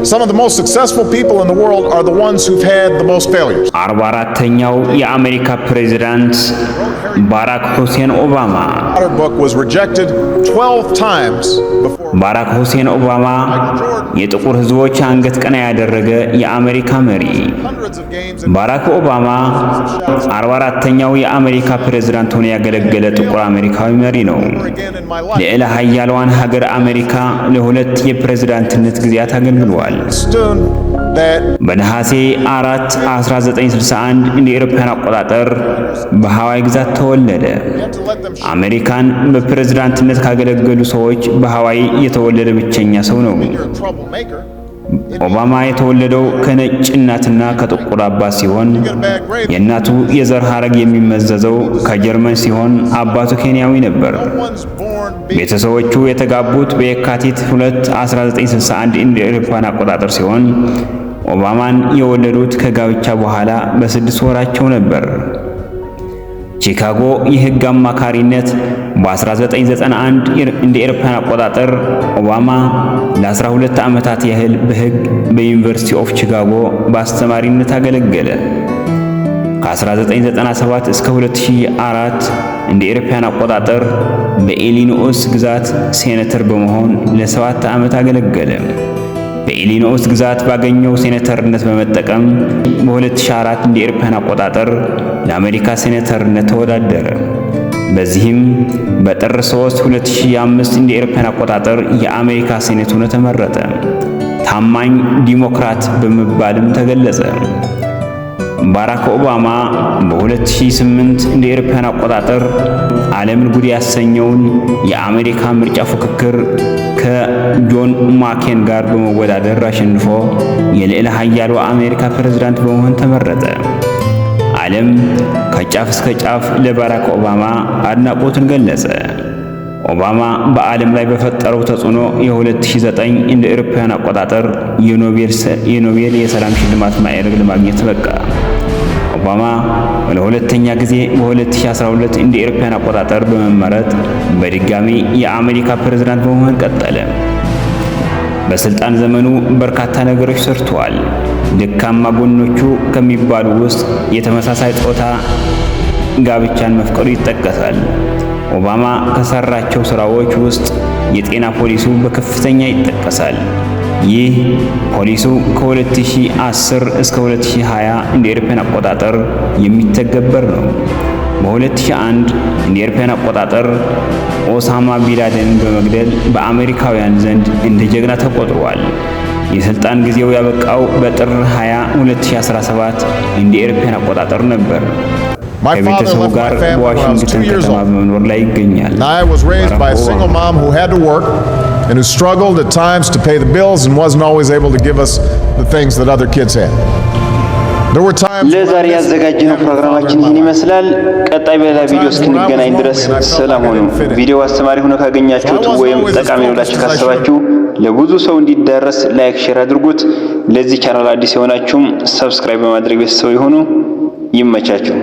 Some of the most successful people in the world are the ones who've had the most failures. 44ኛው የአሜሪካ ፕሬዝዳንት ባራክ ሁሴን ኦባማ። Potter book was rejected 12 times before ባራክ ሁሴን ኦባማ የጥቁር ሕዝቦች አንገት ቀና ያደረገ የአሜሪካ መሪ። hundreds of games and ባራክ ኦባማ 44ኛው የአሜሪካ ፕሬዝዳንት ሆኖ ያገለገለ ጥቁር አሜሪካዊ መሪ ነው። never again in my life. ልዕለ ሀያሏን ሀገር አሜሪካ ለሁለት የፕሬዝዳንትነት ጊዜያት አገልግሏል። Understood that በነሐሴ 4 1961 እንደ አውሮፓውያን አቆጣጠር በሃዋይ ግዛት ተወለደ። you have to let them አሜሪካን በፕሬዝዳንትነት ካገለገሉ ሰዎች በሃዋይ የተወለደ ብቸኛ ሰው ነው። you're a troublemaker. ኦባማ የተወለደው ከነጭ እናትና ከጥቁር አባት ሲሆን Get a bad grade. የእናቱ የዘር ሐረግ የሚመዘዘው ከጀርመን ሲሆን አባቱ ኬንያዊ ነበር። No one's born being ቤተሰቦቹ የተጋቡት በየካቲት 2 1961 እንደ አውሮፓውያን አቆጣጠር ሲሆን ኦባማን የወለዱት ከጋብቻ በኋላ በ6 ወራቸው ነበር። ቺካጎ የሕግ አማካሪነት በ1991 እንደ አውሮፓውያን አቆጣጠር ኦባማ ለ12 ዓመታት ያህል በሕግ በ University of Chicago በአስተማሪነት አገለገለ። ከ1997 እስከ 2004 እንደ አውሮፓውያን አቆጣጠር በኢሊኖይስ ግዛት ሴኔተር በመሆን ለ7 ዓመት አገለገለ። በኢሊኖይስ ግዛት ባገኘው ሴኔተርነት በመጠቀም በ2004 እንደ አውሮፓውያን አቆጣጠር ለአሜሪካ ሴኔተርነት ተወዳደረ። በዚህም በጥር 3 2005 እንደ አውሮፓውያን አቆጣጠር የአሜሪካ ሴኔት ሆኖ ተመረጠ። ታማኝ ዲሞክራት በመባልም ተገለጸ። ባራክ ኦባማ በ2008 እንደ አውሮፓውያን አቆጣጠር ዓለምን ጉድ ያሰኘውን የአሜሪካ ምርጫ ፉክክር ከጆን ማኬን ጋር በመወዳደር አሸንፎ የልዕለ ኃያሏ አሜሪካ ፕሬዝዳንት በመሆን ተመረጠ። ዓለም ከጫፍ እስከ ጫፍ ለባራክ ኦባማ አድናቆቱን ገለጸ። ኦባማ በዓለም ላይ በፈጠረው ተጽዕኖ የ2009 እንደ አውሮፓውያን አቆጣጠር የኖቤል የሰላም ሽልማት ማዕረግ ለማግኘት በቃ። ኦባማ ለሁለተኛ ጊዜ በ2012 እንደ አውሮፓውያን አቆጣጠር በመመረጥ በድጋሚ የአሜሪካ ፕሬዝዳንት በመሆን ቀጠለ። በስልጣን ዘመኑ በርካታ ነገሮች ሰርተዋል። ደካማ ጎኖቹ ከሚባሉ ውስጥ የተመሳሳይ ጾታ ጋብቻን መፍቀዱ ይጠቀሳል። ኦባማ ከሰራቸው ስራዎች ውስጥ የጤና ፖሊሲው በከፍተኛ ይጠቀሳል። ይህ ፖሊሲው ከ2010 እስከ 2020 እንደ አውሮፓውያን አቆጣጠር የሚተገበር ነው። በ2001 እንደ አውሮፓውያን አቆጣጠር ኦሳማ ቢንላደንን በመግደል በአሜሪካውያን ዘንድ እንደ ጀግና ተቆጥሯል። የስልጣን ጊዜው ያበቃው በጥር 20 2017 እንደ አውሮፓውያን አቆጣጠር ነበር። ከቤተሰቡ ጋር በዋሽንግተን ከተማ በመኖር ላይ ይገኛል። I was raised by a single mom who had to work and who struggled at times to pay the bills and wasn't always able to give us the things that other kids had. There were times ለዛሬ ያዘጋጀነው ፕሮግራማችን ይህን ይመስላል። ቀጣይ በሌላ ቪዲዮ እስክንገናኝ ድረስ ሰላም ሁኑ። ቪዲዮ አስተማሪ ሆኖ ካገኛችሁት ወይም ጠቃሚ ነው ብላችሁ ካሰባችሁ ለብዙ ሰው እንዲዳረስ like፣ share አድርጉት። ለዚህ ቻናል አዲስ የሆናችሁም subscribe በማድረግ ቤተሰብ ይሁኑ። ይመቻችሁ።